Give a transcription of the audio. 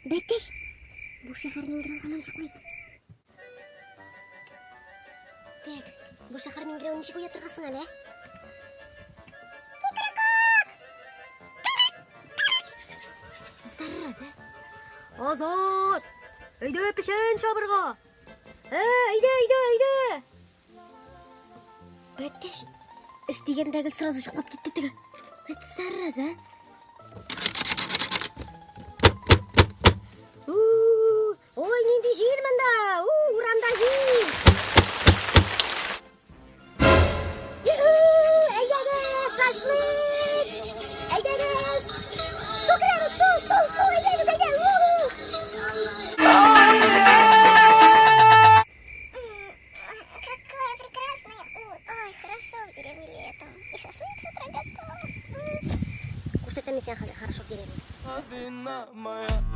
Бәттәш, бу шәһәр миңгерәү һаман йоклый. Так, бу шәһәр миңгерәүен ничек уятырга соң әле, ә? Кикрикок! Зараза! Азат! Әйдә печән чабырга! Ә, әйдә, әйдә, әйдә! Бәттәш, эш дигәндә гел сразу йоклап китте теге. Вот зараза! Ой, нинди җил монда! У, урамда җил! Әйдәгез, шашлык! Әйдәгез! Су керәбез, су, су, су, әйдәгез, әйдә! Какое прекрасное утро! Ой, хорошо в деревне летом. И шашлык с утра готов. Күрсәтәм мин сиңа хәзер хорошо в деревне. Вина моя.